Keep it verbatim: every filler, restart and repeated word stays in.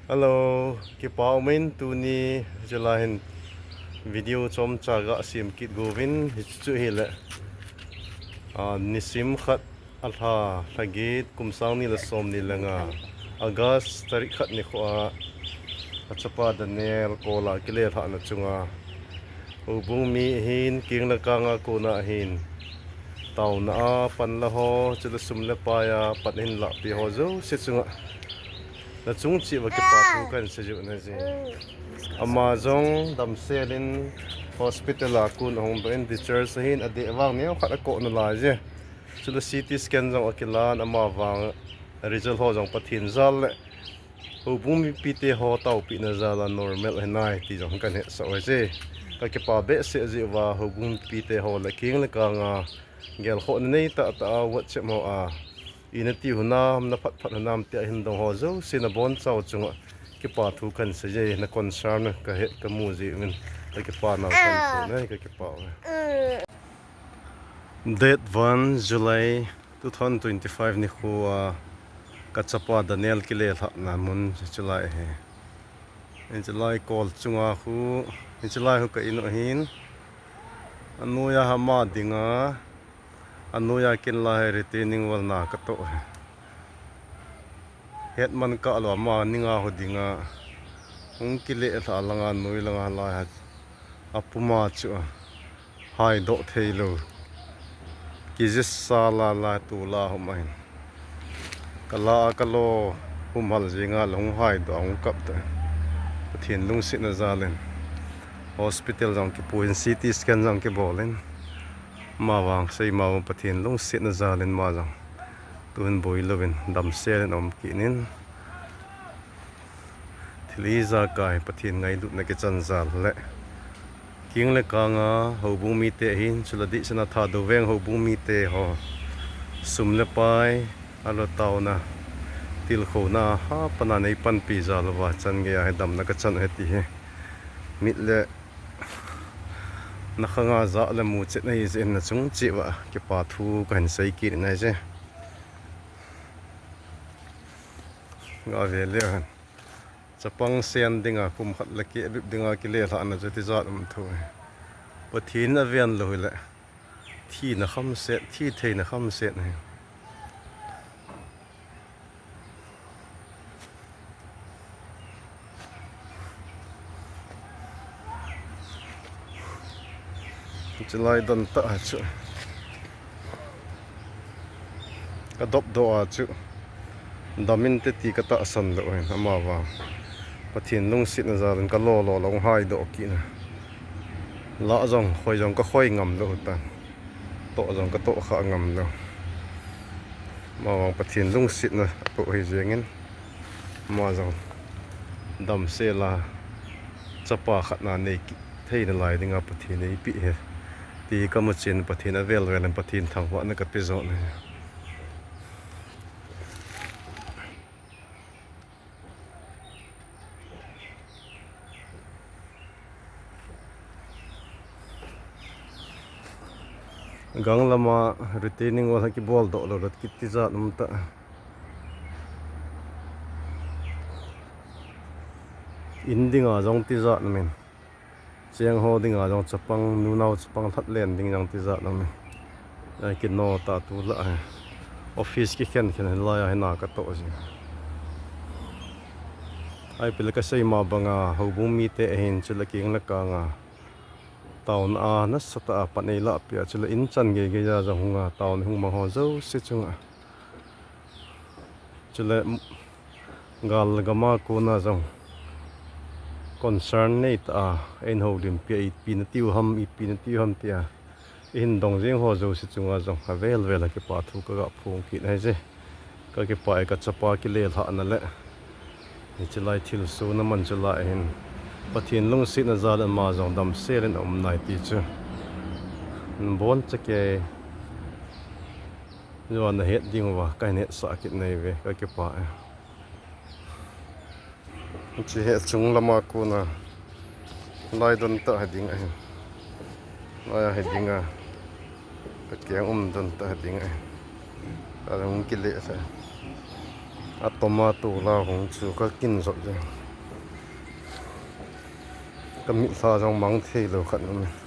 Hello, kipa umin tuni jela hin video chomcha ga sem kit uvin, hichu hile, a, nisim khat, alha lha get, kum sang ni le som ni le nga, August tarik khat nikho a, achapa Daniel kola kile lhahna chunga houbung mi ahin, keng le kang a kona ahin, taona a pan la ho, chule sum le pai a pan ahin lahpeh ho jouse chunga, nachung cheh uva kipa thu kahin seiyu ahi. Ama jong damsel in hospital a kon ahung doh in, discharge ahin, adeh vang neokhat akoh nalai e. Chule C T scan jong akilan, ama vang result ho jong Pathen jal le houbung mipite ho taopehna jal a normal ahi nai ti jong kahin hetsah u ahi. Kakipa behseh jeh uva houbung mipite ho le keng le kang a gelkhohna nei tahtah a WhatsApp ho a, ina ti u hinam, na phatphat u hinam tia hin dong ho jouse nabonchau chunga kipa thu kahin seiye, na concern kahet kamu jeh uvin kakipa nau kahin seiye, kakipa uve. Date one July two thousand twenty-five nikho a kachapa Daniel kile lhahna mun hiche lai ahi. Hiche lai kol chunga khu, hiche lai khu ka in u ahin, anoiya ama dinga, anoiya ken lai hi retaining wall na katoh ahi. Hetman kah lou ama ninga ho dinga, hung kile lhah langa noi langa lai a, apuma chu a, haidoh theilou. Kijisa la la tula hum ahin. Kala a kalo humhal jenga la hung haidoh a hung kap ta. Pathen lungsetna jal in hospital jong kipuiyin, C T scan jong kibolin, ama vang seima uvin Pathen lungsetna jal in ama jong tuhin boilouvin damsel in aum kit in. Thil ijakai Pathen ngailutna kichan jal le keng le kang a houbung mite ahin, chule dihsah a Thadou veng houbung mite ho sum le pai, alou taona, tilkhouna a hapan a neipanpi jal uva changeiya hi damna kachan u ahi ti hi mit le nakhanga jah le muchet ahi jeh in nachung cheh uva kipa thu kahin sei kit in ahi. Gave leu hen. Chapang sen dinga kum khat le keh bep dinga kile lhahna chu tijat um thou ahi. Pathen in aven lou hile thina khamset, thi theina khamset ahi. Chulai don tah a chu kadopdoh a chu dam inte ti katahsan lou ahin, ama vang Pathen lungsetna jal in kalo lo a hung haidoh kit in, lah jong khoi jong kakhoi ngam lou tan, toh jong katoh kha ngam lou. Ama vang Pathen lungsetna atoh ahi jeng in, ama jong damsel a chapa khat na nei kit theina lai dinga Pathen in eipeh ahi ti kamu chen, Pathen avel vel in Pathen thangvahna kape jong ahi. Gang lama retaining wall kiboldoh lou le kiti jat um ta. In dinga jong tijat um in, cheng ho dinga jong chapang, nunao chapang lhat len ding jong tijat um in, ai kino ta tulai a office kikhen khen hilai a hina katoh jing. Ai pile kaseima banga houbung mite ahin, chule keng le kang a taona a nasatah a pan eilahpeh a, chule in chan geigei a jong hunga taona hung mang ho jouse chunga, chule gal gam a kona jong concern neitah a eihoulimpeh a, ipi natiu ham, ipi natiu ham tia eihin dong jeng ho jouse chunga jong avel vel a kipa thu kaga phong kit ahi. Kakipah e, kachapa kile lhahna le hiche lai thilsohna man chulai hin Pathen lungsetna jal in ama jong damsel in aum nai ti chu nabonchauva jong nahet diuva kahin hetsah kit nai uve, kakipah e. Hiche hi achung lama kona lai don tah hi ding ahin. Lai a hi dinga, kakeng um don tah hi ding ahin. Alung kile sa. Tomato la hung chu ka kin jot jeng. Ka mitlha jong mang thei lou khat um e.